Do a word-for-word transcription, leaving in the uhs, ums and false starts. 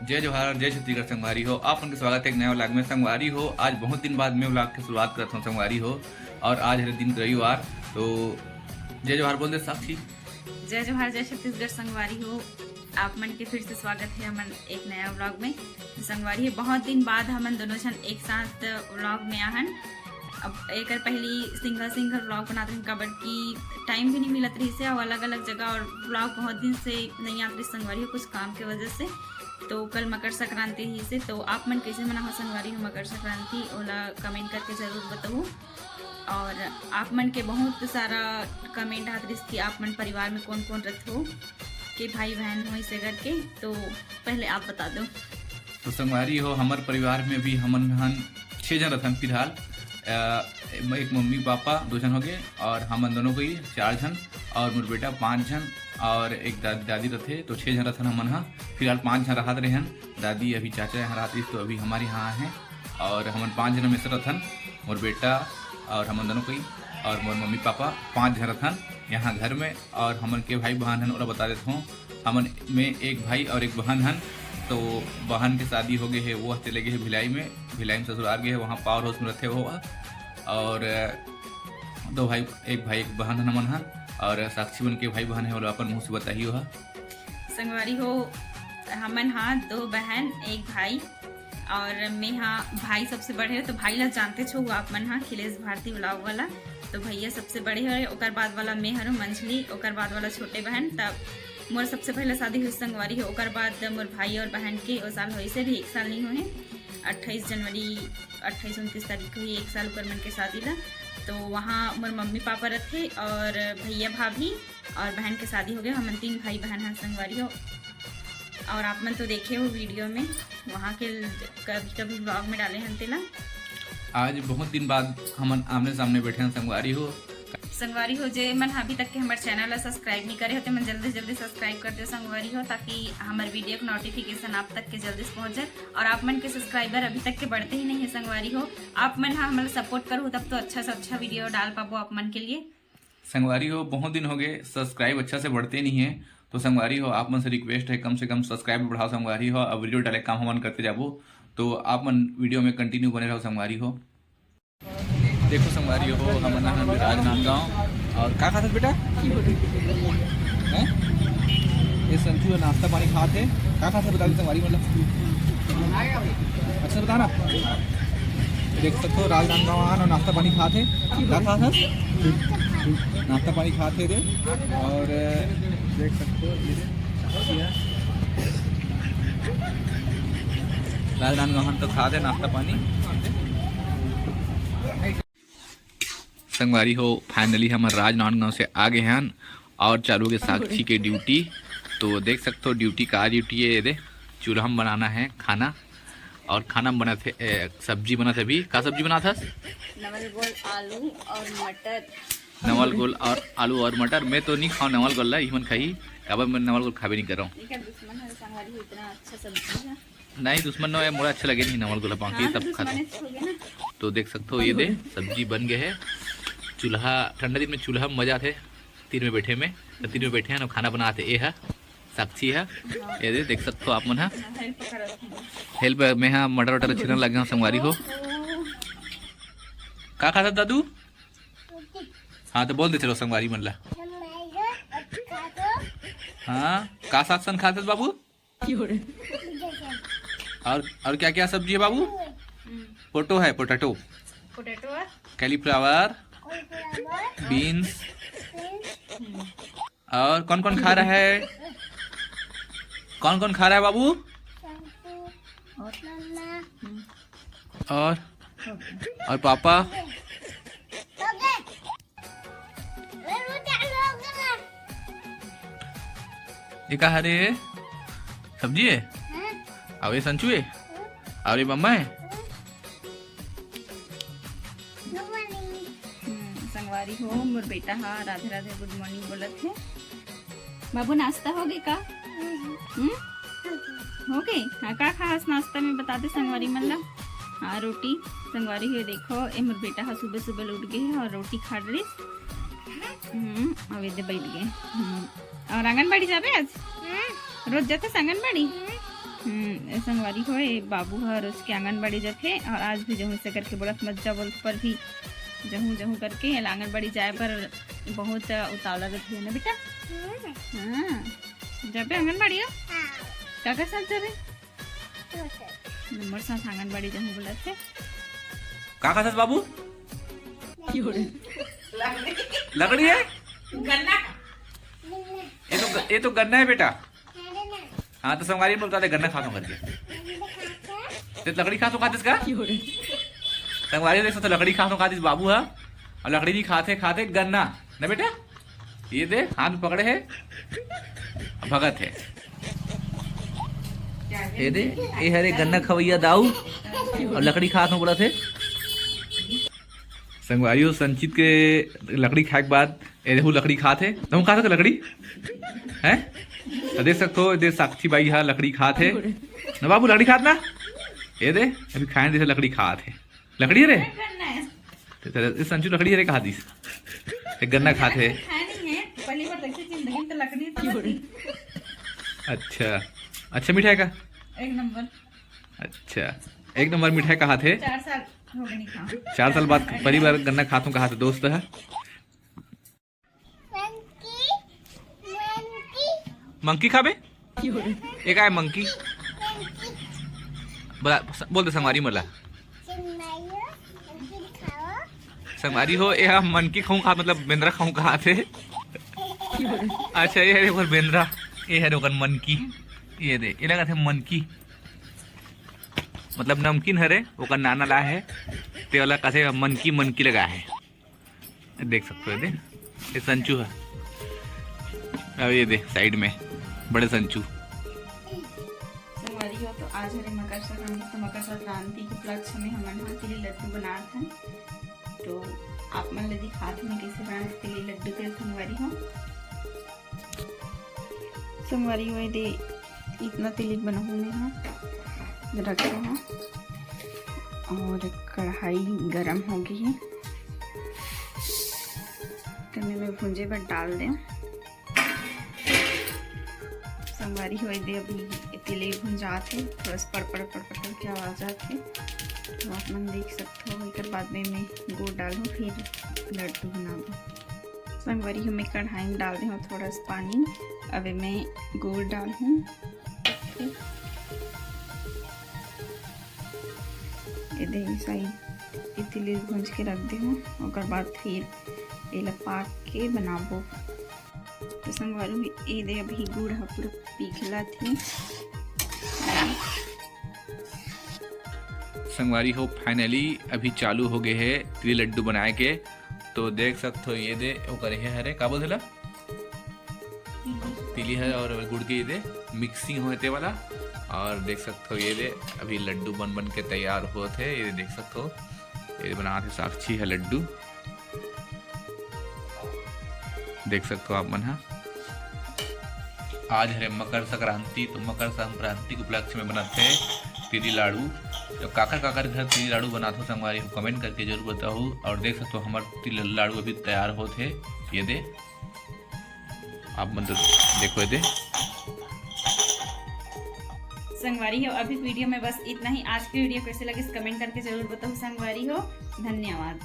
जय जोहार, जय छत्तीसगढ़ संगवारी हो। आप मन के स्वागत है एक नया vlog में। संगवारी हो, आज बहुत दिन बाद मैं vlog के शुरुआत करत हूँ संगवारी हो, और आज है दिन रविवार। तो जय जोहार बोल दे साक्षी। जय जोहार, जय छत्तीसगढ़ संगवारी हो। आप मन के फिर से स्वागत है हमन एक नया vlog में। तो संगवारी हो, बहुत दिन बाद हमन दोनों झन एक साथ vlog में आहन। अब एकर पहली single single vlog बनात रहिन, काबर कि time भी नहीं मिलत रहिस हे और अलग-अलग जगह और vlog बहुत दिन से नहीं आत रहिस संगवारी हो, कुछ काम के वजह से। तो कल मकर संक्रांति रहिस हे, तो आप मन कैसे मनाहो संगवारी हो मकर संक्रांति, ओला comment करके जरूर बताहू। और आप मन के बहुत सारा comment आत रहिस कि आप मन परिवार में कौन-कौन रथो, के भाई बहन हो इसे करके, तो पहले आप बता दो। तो संगवारी हो, हमर परिवार में भी हमन हन छः झन रथन फिलहाल। अ, एक मम्मी पापा दो झन हो गए और हमन दोनों कोई चार झन और मोर बेटा पाँच झन और एक दा-, दादी रथे, तो छः झन रथन हमन ह। फिलहाल पाँच झन रहत रहेन, दादी अभी चाचा यहाँ रहत रहिस, तो अभी हमारे यहाँ आए हैं और हमन पाँच झन में से रथन, मोर बेटा और हमन दोनों कोई और मोर मम्मी पापा पाँच झन रथन यहाँ घर में। और हमन के भाई बहन हन, ओला बता देत हूँ, हमन में एक भाई और एक बहन हन। तो बहन के शादी हो गए है, वो चले गए है भिलाई में, भिलाई में ससुराल गए है, वहाँ power house में रहते हो। और दो भाई, एक भाई एक बहन हन हमन हन, और साक्षी मन के भाई बहन है, ओला अपन मुँह से बताइयो हा। संगवारी हो, हमन हा दो बहन एक भाई, और मैं हा भाई सबसे बड़े हो, तो भाई ला जानते छो आप मन हा, खिलेश भारती vlog वाला। तो भैया सबसे बड़े हो, ओकर बाद वाला मैं हरो मंझली, ओकर बाद वाला छोटे बहन। तब मोर सबसे पहले शादी हुई संगवारी हो, ओकर बाद मोर भाई और बहन के ओ साल होइस हे, अभी एक साल नहीं होए, अट्ठाईस जनवरी, अट्ठाईस उनतीस तारीख को ही एक साल ओकर मन के शादी ला। तो वहाँ मोर मम्मी पापा रथे और भैया भाभी और बहन के शादी हो गए। हमन तीन भाई बहन हन संगवारी हो, और आप मन तो देखे हो video में, वहाँ के कभी कभी vlog में डाले हन तेला। आज बहुत दिन बाद हमन आमने सामने बैठे हन संगवारी हो। संगवारी हो, जे मन अभी तक के हमर channel ला subscribe नहीं करे हो, ते मन जल्दी से जल्दी subscribe कर दो संगवारी हो, ताकि हमर video के notification आप तक के जल्दी से पहुँच जाए। और आप मन के subscriber अभी तक के बढ़ते ही नहीं है संगवारी हो। आप मन हा हमला support करो, तब तो अच्छा से अच्छा video डाल पाबो आप मन के लिए। संगवारी हो, बहुत दिन हो गए, subscribe अच्छा से बढ़ते नहीं है, तो संगवारी हो, आप मन से request है, कम से कम subscribe बढ़ाओ संगवारी हो। अब video डाले काम हमन करते जाबो, तो आप मन video में continue बने रहो संगवारी हो। देखो संगवारी हो, हमन आए हन राजनांदगांव। और का खाथस बेटा? हैं? ये संजू है, नाश्ता पानी खात है। का खाथस बता दे संगवारी, मतलब अच्छा बता ना। देख सकते हो राजनांदगांव आन और नाश्ता पानी खात है। का खाथस? नाश्ता पानी खात है रे। और देख सकते हो ये राजनांदगांव तो खात है नाश्ता पानी। संगवारी हो, finally हमन राजनांदगांव से आ गए हन और चालू हो गए साक्षी के duty। तो देख सकते हो duty का duty है, ये दे चूल्हा में बनाना है खाना। और खाना में बनत हे, ए, सब्जी बनत हे अभी। का सब्जी बनात हस? नवल गोल, आलू और मटर। नवल गोल और आलू और मटर। मैं तो नहीं खाऊं नवल गोल ला, इमन खाही, काबर मैं नवल गोल खाबे नहीं करऊं। एकर दुश्मन है संगवारी हो, इतना अच्छा सब्जी है। नहीं, दुश्मन नो है, मोला अच्छा लगे नहीं नवल गोल, बाकी हाँ, सब दुश्मन खाते। ऐसे हो गया ना। तो देख सकते हो, ये दे सब्जी बन गए है। चूल्हा, ठंडा दिन में चूल्हा में मजा आथे, तीर में बैठे में, तो तीर में बैठे हैं ना, खाना बनाते। ये है साक्षी है, ये दे देख सकते हो आप मन हा। Help करत हूँ। Help में हा मटर वटर छिलन लगे हूँ संगवारी हो। का खाता दादू? हाँ, तो बोल दे चलो संगवारी मन ला। हाँ, का साग सन खाते बाबू? और, और क्या क्या सब्जी है बाबू? पोटो है, potato। Potato और? Cauliflower, beans। और कौन कौन खा रहा है? कौन कौन खा रहा है बाबू? और, और पापा? ये का हरे? सब्जी है? और ये संचू है? और ये बम्मा है? हम्म, संगवारी हो, मोर बेटा हा राधे राधे good morning बोलत है। बाबू, नाश्ता हो गए का? हम्म, हो गए। हाँ, का खास नाश्ता में बता दे संगवारी मन ला। हाँ, रोटी। संगवारी हो, देखो, ए मोर बेटा हा सुबह सुबह उठ गए है और रोटी खा रही। हम्म, अब इधर बैठ गए। हम्म, और आंगनबाड़ी जाबे आज? रोज जाते आंगनबाड़ी? हम्म, ए संगवारी हो, ए बाबू ह रोज के आंगनबाड़ी जाथे और आज भी जहूं से करके बोलत मत जा बोलत पर भी जहूं जहूं करके एला आंगनबाड़ी जाए पर बहुत उतावला रथे ना बेटा। हाँ, जाबे आंगनबाड़ी हो? हाँ। काकर साथ जाबे? नंबर साथ आंगनबाड़ी जहूं बोलत हे। का खाथस बाबू? लकड़ी है? गन्ना। ये तो, ये तो गन्ना है बेटा। हाँ, तो संगवारी मन बता दे, गन्ना खाथों करके। ते लकड़ी खाथों खाथस का? संगवारी देख सकथो, लकड़ी खाथों खाथस बाबू हा, और लकड़ी भी खाथे खाथे गन्ना, ना बेटा? ये दे, हाथ में पकड़े है, भगत है। ये दे, ये हरे गन्ना खवैया दाऊ, और लकड़ी खाथों बोलत हे। संगवारी हो, संचित के लकड़ी खाए के बाद ए देखो, लकड़ी खात हे। तुम खा सकते लकड़ी? हैं? तो देख सकते हो, देख साक्षी बाई हा लकड़ी खात हे ना बाबू, लकड़ी खात ना। ये दे, अभी खाए जैसे लकड़ी खात हे। लकड़ी है रे? गन्ना है। तो तेरा, इस संचू लकड़ी है रे, कहा दीस। एक गन्ना खात हे। खाया नहीं है, पहली बार देखी जिंदगी में तो लकड़ी तो लकड़ी। अच्छा, अच्छा मिठाई का? एक नंबर। अच्छा, एक नंबर मिठाई कहा थे? चार साल हो गए नहीं खा। चार साल बाद पहली बार गन्ना खात हूँ, कहा थे दोस्त है। Monkey, monkey. मंकी खाबे? ये का है मंकी? मंकी। बोला, बोल दे संगवारी मला। संगवारी हो, मंकी खाऊं खा, मतलब बेंद्रा खाऊं कहा थे। अच्छा, ये है ओकर बेंद्रा, ये है ओकर मनकी, ये दे, ये लगा थे मनकी, मतलब नमकीन हरे, ओकर नाना ला है, ते वाला कथे मनकी, मनकी लगा है। देख सकते हो, ये दे, ये संचू है। अब ये दे साइड में बड़े संचू। संगवारी हो, तो आज हरे मकर संक्रांति, तो मकर संक्रांति के उपलक्ष्य में हमन ह तिली लड्डू बनात हन। तो आप मन ल दिखात हन कइसे बनात तिली लड्डू के संगवारी हो। संगवारी हो, ये दे इतना तिली बनाहूँ मैं ह, रखे हूँ। और कढ़ाई गरम हो गई है, तो मैं, मैं भूंजे बर डाल दें। संगवारी हो, ये दे अभी तिली भुंजात हे, थोड़ा सा पड़पड़ पड़पड़ करके आवाज आत हे। तो आप मन देख सकते हो, एक बाद में मैं गुड़ डालूँ, फिर लड्डू बनाबो। संगवारी हो, मैं कढ़ाई में डाल दे हूँ थोड़ा सा पानी, अबे मैं गुड़ डालूँ। ये दे साइड ये तिली भूंज के रख दे हूँ, ओकर बाद फिर एला पाक के बनाबो। तो संगवारी हो, ये दे अभी गुड़ ह पूरा पिघलत हे। संगवारी हो, finally अभी चालू हो गए है तिली लड्डू बनाए के। तो देख सकते हो, ये दे ओकर हे हरे, का बोलथे ला? तिली है और गुड़ के ये दे mixing होए ते वाला। और देख सकते हो, ये दे अभी लड्डू बन बन के तैयार होत हे। ये देख सकते हो, ये बनात हे साक्षी है लड्डू। देख सकते हो आप मन हा, आज हरे मकर संक्रांति, तो मकर संक्रांति के उपलक्ष्य में बनाते हैं तिली लाडू। तो काकर काकर घर तिली लाडू बनात हो संगवारी हो, comment करके जरूर बताओ। और देख सकते हो हमार तिली लाडू अभी तैयार होत हे। ये दे आप मन तो देखो ये दे। संगवारी हो, अभी video में बस इतना ही। आज की video कैसे लगे comment करके जरूर बताओ संगवारी हो। धन्यवाद।